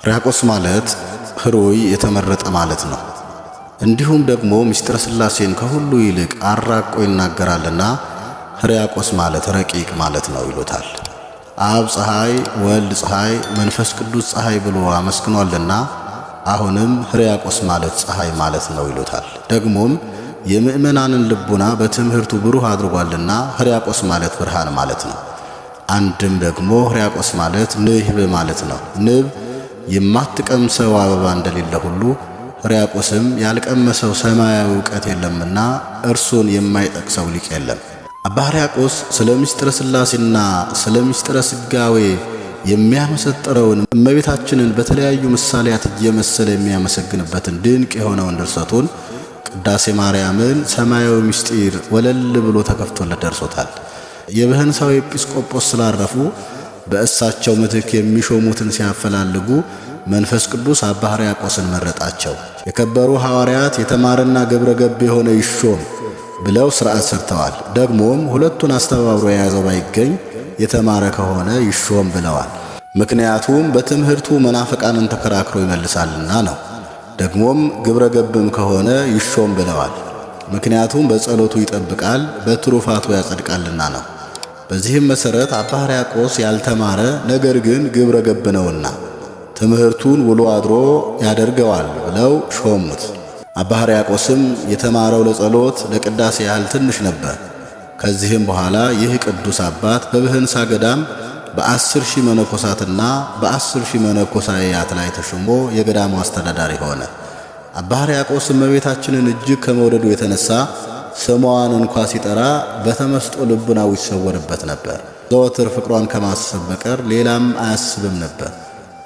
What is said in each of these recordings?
ሕርያቆስ ማለት ሕሩይ የተመረጠ ማለት ነው። እንዲሁም ደግሞ ምስጢረ ሥላሴን ከሁሉ ይልቅ አራቆ ይናገራልና ሕርያቆስ ማለት ረቂቅ ማለት ነው ይሉታል። አብ ፀሐይ፣ ወልድ ፀሐይ፣ መንፈስ ቅዱስ ፀሐይ ብሎ አመስግኗልና አሁንም ሕርያቆስ ማለት ፀሐይ ማለት ነው ይሉታል። ደግሞም የምእመናንን ልቡና በትምህርቱ ብሩህ አድርጓልና ሕርያቆስ ማለት ብርሃን ማለት ነው። አንድም ደግሞ ሕርያቆስ ማለት ንህብ ማለት ነው። ንብ የማትቀምሰው አበባ እንደሌለ ሁሉ ሕርያቆስም ያልቀመሰው ሰማያዊ እውቀት የለምና እርሱን የማይጠቅሰው ሊቅ የለም። አባ ሕርያቆስ ስለ ምስጢረ ሥላሴና ስለ ምስጢረ ሥጋዌ የሚያመሰጥረውን እመቤታችንን በተለያዩ ምሳሌያት እየመሰለ የሚያመሰግንበትን ድንቅ የሆነውን ድርሰቱን ቅዳሴ ማርያምን ሰማያዊ ምስጢር ወለል ብሎ ተከፍቶለት ደርሶታል። የብህንሳው ኤጲስቆጶስ ስላረፉ በእሳቸው ምትክ የሚሾሙትን ሲያፈላልጉ መንፈስ ቅዱስ አባ ሕርያቆስን መረጣቸው። የከበሩ ሐዋርያት የተማረና ግብረ ገብ የሆነ ይሾም ብለው ሥርዓት ሰርተዋል። ደግሞም ሁለቱን አስተባብሮ የያዘው ባይገኝ የተማረ ከሆነ ይሾም ብለዋል። ምክንያቱም በትምህርቱ መናፍቃንን ተከራክሮ ይመልሳልና ነው። ደግሞም ግብረ ገብም ከሆነ ይሾም ብለዋል። ምክንያቱም በጸሎቱ ይጠብቃል፣ በትሩፋቱ ያጸድቃልና ነው። በዚህም መሠረት አባ ሕርያቆስ ያልተማረ ነገር ግን ግብረ ገብ ነውና ትምህርቱን ውሎ አድሮ ያደርገዋል ብለው ሾሙት። አባ ሕርያቆስም የተማረው ለጸሎት ለቅዳሴ ያህል ትንሽ ነበር። ከዚህም በኋላ ይህ ቅዱስ አባት በብህንሳ ገዳም በ10,000 መነኮሳትና በ10,000 መነኮሳያት ላይ ተሾሞ የገዳሙ አስተዳዳሪ ሆነ። አባ ሕርያቆስ እመቤታችንን እጅግ ከመውደዱ የተነሳ ስሟን እንኳ ሲጠራ በተመስጦ ልቡናው ይሰወርበት ነበር። ዘወትር ፍቅሯን ከማሰብ በቀር ሌላም አያስብም ነበር።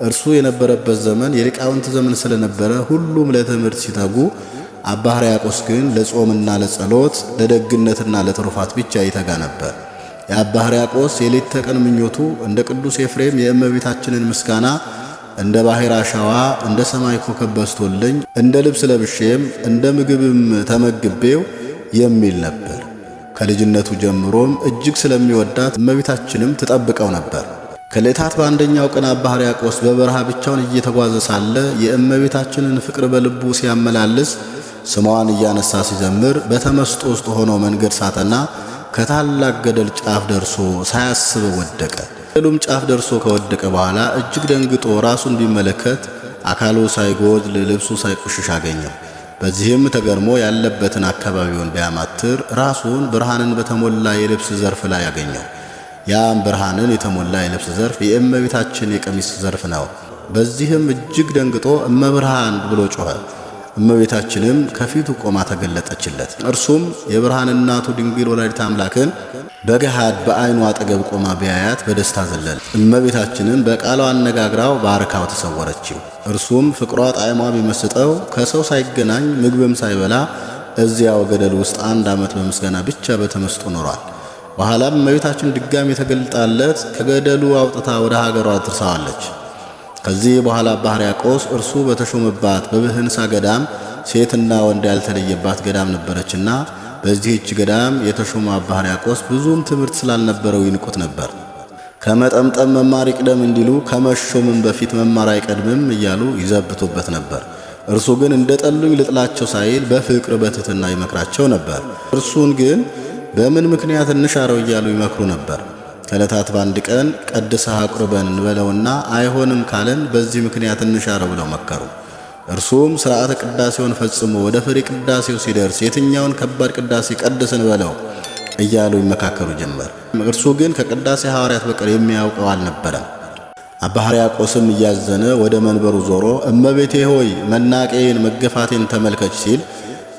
እርሱ የነበረበት ዘመን የሊቃውንት ዘመን ስለነበረ ሁሉም ለትምህርት ሲተጉ፣ አባ ሕርያቆስ ግን ለጾምና ለጸሎት ለደግነትና ለትሩፋት ብቻ ይተጋ ነበር። የአባ ሕርያቆስ የሌት ተቀን ምኞቱ እንደ ቅዱስ ኤፍሬም የእመቤታችንን ምስጋና እንደ ባሕር አሸዋ እንደ ሰማይ ኮከብ በዝቶልኝ እንደ ልብስ ለብሼም እንደ ምግብም ተመግቤው የሚል ነበር። ከልጅነቱ ጀምሮም እጅግ ስለሚወዳት እመቤታችንም ትጠብቀው ነበር። ከዕለታት በአንደኛው ቀን አባ ሕርያቆስ በበረሃ ብቻውን እየተጓዘ ሳለ የእመቤታችንን ፍቅር በልቡ ሲያመላልስ ስሟን እያነሳ ሲዘምር በተመስጦ ውስጥ ሆኖ መንገድ ሳተና ከታላቅ ገደል ጫፍ ደርሶ ሳያስበው ወደቀ። ገደሉም ጫፍ ደርሶ ከወደቀ በኋላ እጅግ ደንግጦ ራሱን ቢመለከት አካሉ ሳይጎድል ልብሱ ሳይቆሽሽ አገኘው። በዚህም ተገርሞ ያለበትን አካባቢውን ቢያማትር ራሱን ብርሃንን በተሞላ የልብስ ዘርፍ ላይ አገኘው። ያም ብርሃንን የተሞላ የልብስ ዘርፍ የእመቤታችን የቀሚስ ዘርፍ ነው። በዚህም እጅግ ደንግጦ እመብርሃን ብሎ ጮኸ። እመቤታችንም ከፊቱ ቆማ ተገለጠችለት። እርሱም የብርሃን እናቱ ድንግል ወላዲተ አምላክን በገሃድ በዓይኑ አጠገብ ቆማ ቢያያት በደስታ ዘለለ። እመቤታችንም በቃሏ አነጋግራው ባርካው ተሰወረችው። እርሱም ፍቅሯ ጣዕሟ ቢመስጠው ከሰው ሳይገናኝ ምግብም ሳይበላ እዚያው ገደል ውስጥ አንድ ዓመት በምስጋና ብቻ በተመስጦ ኖሯል። በኋላም እመቤታችን ድጋሚ ተገልጣለት ከገደሉ አውጥታ ወደ ሀገሯ አድርሳዋለች። ከዚህ በኋላ አባ ሕርያቆስ እርሱ በተሾመባት በብህንሳ ገዳም ሴትና ወንድ ያልተለየባት ገዳም ነበረችና በዚህች ገዳም የተሾመ አባ ሕርያቆስ ብዙም ትምህርት ስላልነበረው ይንቁት ነበር። ከመጠምጠም መማር ይቅደም እንዲሉ ከመሾምም በፊት መማር አይቀድምም እያሉ ይዘብቱበት ነበር። እርሱ ግን እንደ ጠሉኝ ልጥላቸው ሳይል በፍቅር በትሕትና ይመክራቸው ነበር። እርሱን ግን በምን ምክንያት እንሻረው እያሉ ይመክሩ ነበር። ከዕለታት በአንድ ቀን ቀድሰህ አቁርበን እንበለውና አይሆንም ካለን በዚህ ምክንያት እንሻረው ብለው መከሩ። እርሱም ሥርዓተ ቅዳሴውን ፈጽሞ ወደ ፍሬ ቅዳሴው ሲደርስ የትኛውን ከባድ ቅዳሴ ቀድስ እንበለው እያሉ ይመካከሩ ጀመር። እርሱ ግን ከቅዳሴ ሐዋርያት በቀር የሚያውቀው አልነበረም። አባ ሕርያቆስም እያዘነ ወደ መንበሩ ዞሮ እመቤቴ ሆይ መናቄን መገፋቴን ተመልከች ሲል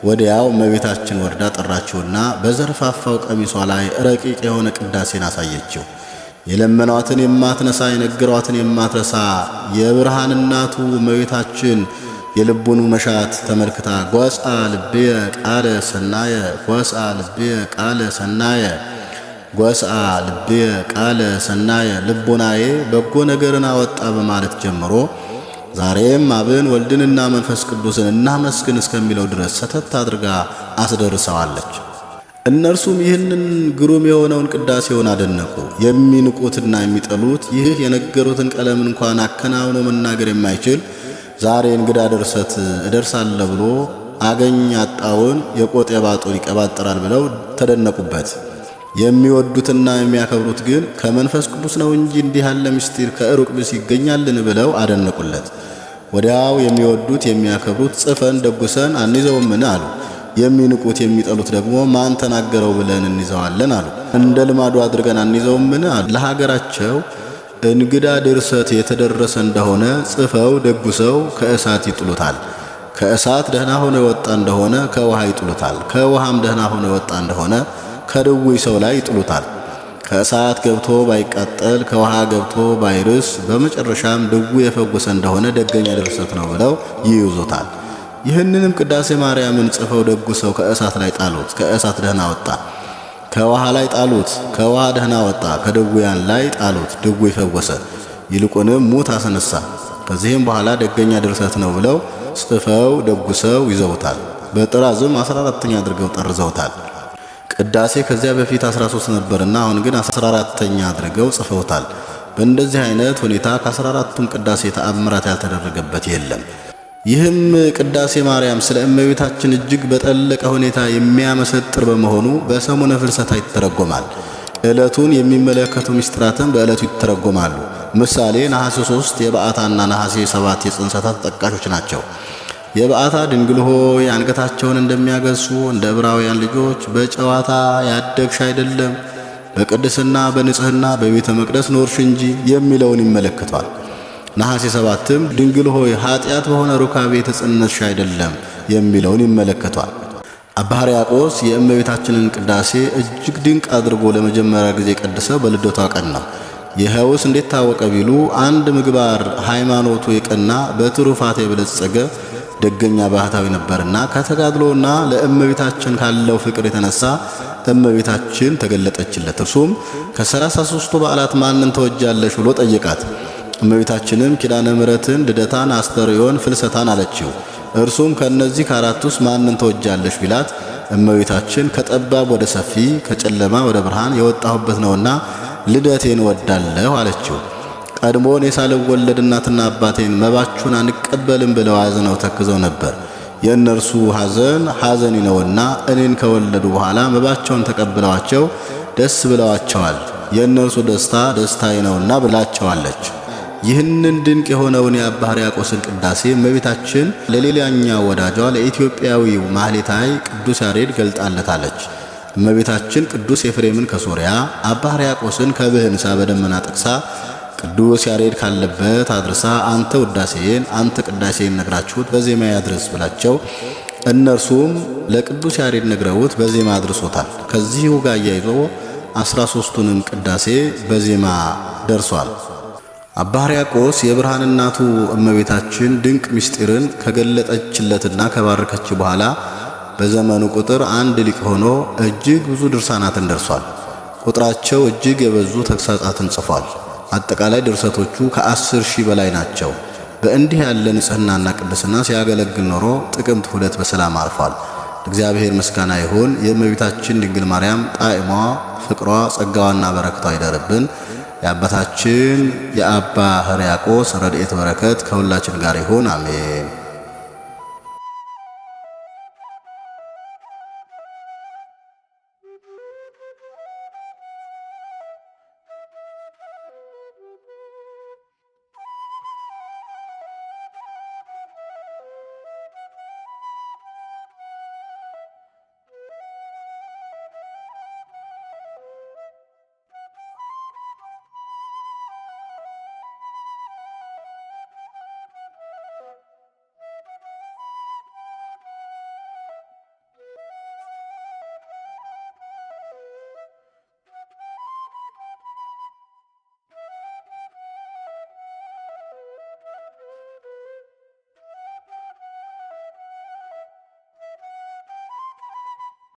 ወዲያው እመቤታችን ወርዳ ጠራችውና በዘርፋፋው ቀሚሷ ላይ ረቂቅ የሆነ ቅዳሴን አሳየችው። የለመኗትን የማትነሳ የነገሯትን የማትረሳ የብርሃን እናቱ እመቤታችን የልቡን መሻት ተመልክታ ጎስአ ልብየ ቃለ ሰናየ ጎስአ ልብየ ቃለ ሰናየ ጎስአ ልብየ ቃለ ሰናየ ልቦናዬ በጎ ነገርን አወጣ በማለት ጀምሮ ዛሬም አብን ወልድንና መንፈስ ቅዱስን እናመስግን እስከሚለው ድረስ ሰተት አድርጋ አስደርሰዋለች። እነርሱም ይህንን ግሩም የሆነውን ቅዳሴውን አደነቁ። የሚንቁትና የሚጠሉት ይህ የነገሩትን ቀለም እንኳን አከናውኖ መናገር የማይችል ዛሬ እንግዳ ድርሰት እደርሳለሁ ብሎ አገኝ አጣውን የቆጥ የባጡን ይቀባጥራል ብለው ተደነቁበት። የሚወዱትና የሚያከብሩት ግን ከመንፈስ ቅዱስ ነው እንጂ እንዲህ ያለ ምስጢር ከሩቅ ብስ ይገኛልን ብለው አደነቁለት። ወዲያው የሚወዱት የሚያከብሩት ጽፈን ደጉሰን አንይዘውምን አሉ። የሚንቁት የሚጠሉት ደግሞ ማን ተናገረው ብለን እንይዘዋለን አሉ። እንደ ልማዱ አድርገን አንይዘውምን አሉ። ለሀገራቸው እንግዳ ድርሰት የተደረሰ እንደሆነ ጽፈው ደጉሰው ከእሳት ይጥሉታል። ከእሳት ደህና ሆኖ የወጣ እንደሆነ ከውሃ ይጥሉታል። ከውሃም ደህና ሆኖ የወጣ እንደሆነ ከድውይ ሰው ላይ ይጥሉታል። ከእሳት ገብቶ ባይቃጠል ከውሃ ገብቶ ባይርስ በመጨረሻም ድውይ የፈወሰ እንደሆነ ደገኛ ድርሰት ነው ብለው ይይዙታል። ይህንንም ቅዳሴ ማርያምን ጽፈው ደጉሰው ከእሳት ላይ ጣሉት። ከእሳት ደህና ወጣ። ከውሃ ላይ ጣሉት፣ ከውሃ ደህና ወጣ። ከድውያን ላይ ጣሉት፣ ድውይ ፈወሰ። ይልቁንም ሙት አስነሳ። ከዚህም በኋላ ደገኛ ድርሰት ነው ብለው ጽፈው ደጉሰው ይዘውታል። በጥራዝም 14ኛ አድርገው ጠርዘውታል። ቅዳሴ ከዚያ በፊት 13 ነበርና አሁን ግን 14ኛ አድርገው ጽፈውታል። በእንደዚህ አይነት ሁኔታ ከ14ቱም ቅዳሴ ተአምራት ያልተደረገበት የለም። ይህም ቅዳሴ ማርያም ስለ እመቤታችን እጅግ በጠለቀ ሁኔታ የሚያመሰጥር በመሆኑ በሰሙነ ፍልሰታ ይተረጎማል። ዕለቱን የሚመለከቱ ምስጢራትን በዕለቱ ይተረጎማሉ። ምሳሌ ነሐሴ 3 የበዓታና ነሐሴ 7 የጽንሰታ ተጠቃሾች ናቸው። የበዓታ ድንግል ሆይ አንገታቸውን እንደሚያገሱ እንደ ዕብራውያን ልጆች በጨዋታ ያደግሽ አይደለም፣ በቅድስና በንጽህና በቤተ መቅደስ ኖርሽ እንጂ የሚለውን ይመለከቷል። ነሐሴ 7ም ድንግል ሆይ ኃጢአት በሆነ ሩካቤ የተጸነስሽ አይደለም የሚለውን ይመለከቷል። አባ ሕርያቆስ የእመቤታችንን ቅዳሴ እጅግ ድንቅ አድርጎ ለመጀመሪያ ጊዜ ቀድሰው በልደቷ ቀን ነው። ይኸውስ እንዴት ታወቀ ቢሉ አንድ ምግባር ሃይማኖቱ የቀና በትሩፋት የበለጸገ ደገኛ ባህታዊ ነበርና ከተጋድሎና ለእመቤታችን ካለው ፍቅር የተነሳ እመቤታችን ተገለጠችለት። እርሱም ከ33ቱ በዓላት ማንን ተወጃለሽ ብሎ ጠየቃት። እመቤታችንም ኪዳነ ምሕረትን፣ ልደታን፣ አስተርእዮን፣ ፍልሰታን አለችው። እርሱም ከእነዚህ ከአራቱ ውስጥ ማንን ተወጃለሽ ቢላት እመቤታችን ከጠባብ ወደ ሰፊ ከጨለማ ወደ ብርሃን የወጣሁበት ነውና ልደቴን ወዳለሁ አለችው። ቀድሞ እኔ ሳልወለድ እናትና አባቴን መባችሁን አንቀበልም ብለው አዝነው ተክዘው ነበር። የእነርሱ ሐዘን ሐዘኔ ነውና እኔን ከወለዱ በኋላ መባቸውን ተቀብለዋቸው ደስ ብለዋቸዋል። የእነርሱ ደስታ ደስታዬ ነውና ብላቸዋለች። ይህንን ድንቅ የሆነውን የአባ ሕርያቆስን ቅዳሴ እመቤታችን ለሌላኛው ወዳጇ ለኢትዮጵያዊው ማህሌታይ ቅዱስ ያሬድ ገልጣለታለች። እመቤታችን ቅዱስ ኤፍሬምን ከሶርያ፣ አባ ሕርያቆስን ከብህንሳ በደመና ጠቅሳ ቅዱስ ያሬድ ካለበት አድርሳ አንተ ውዳሴን አንተ ቅዳሴን ነግራችሁት በዜማ ያድርስ ብላቸው እነርሱም ለቅዱስ ያሬድ ነግረውት በዜማ አድርሶታል። ከዚሁ ጋር አያይዞ 13ቱንም ቅዳሴ በዜማ ደርሷል። አባ ሕርያቆስ የብርሃን እናቱ እመቤታችን ድንቅ ምስጢርን ከገለጠችለትና ከባረከች በኋላ በዘመኑ ቁጥር አንድ ሊቅ ሆኖ እጅግ ብዙ ድርሳናትን ደርሷል። ቁጥራቸው እጅግ የበዙ ተግሳጻትን ጽፏል። አጠቃላይ ድርሰቶቹ ከ10,000 በላይ ናቸው። በእንዲህ ያለ ንጽሕናና ቅድስና ሲያገለግል ኖሮ ጥቅምት 2 በሰላም አርፏል። እግዚአብሔር ምስጋና ይሁን። የእመቤታችን ድንግል ማርያም ጣዕሟ፣ ፍቅሯ፣ ጸጋዋና በረከቷ ይደርብን። የአባታችን የአባ ሕርያቆስ ረድኤት በረከት ከሁላችን ጋር ይሁን፣ አሜን።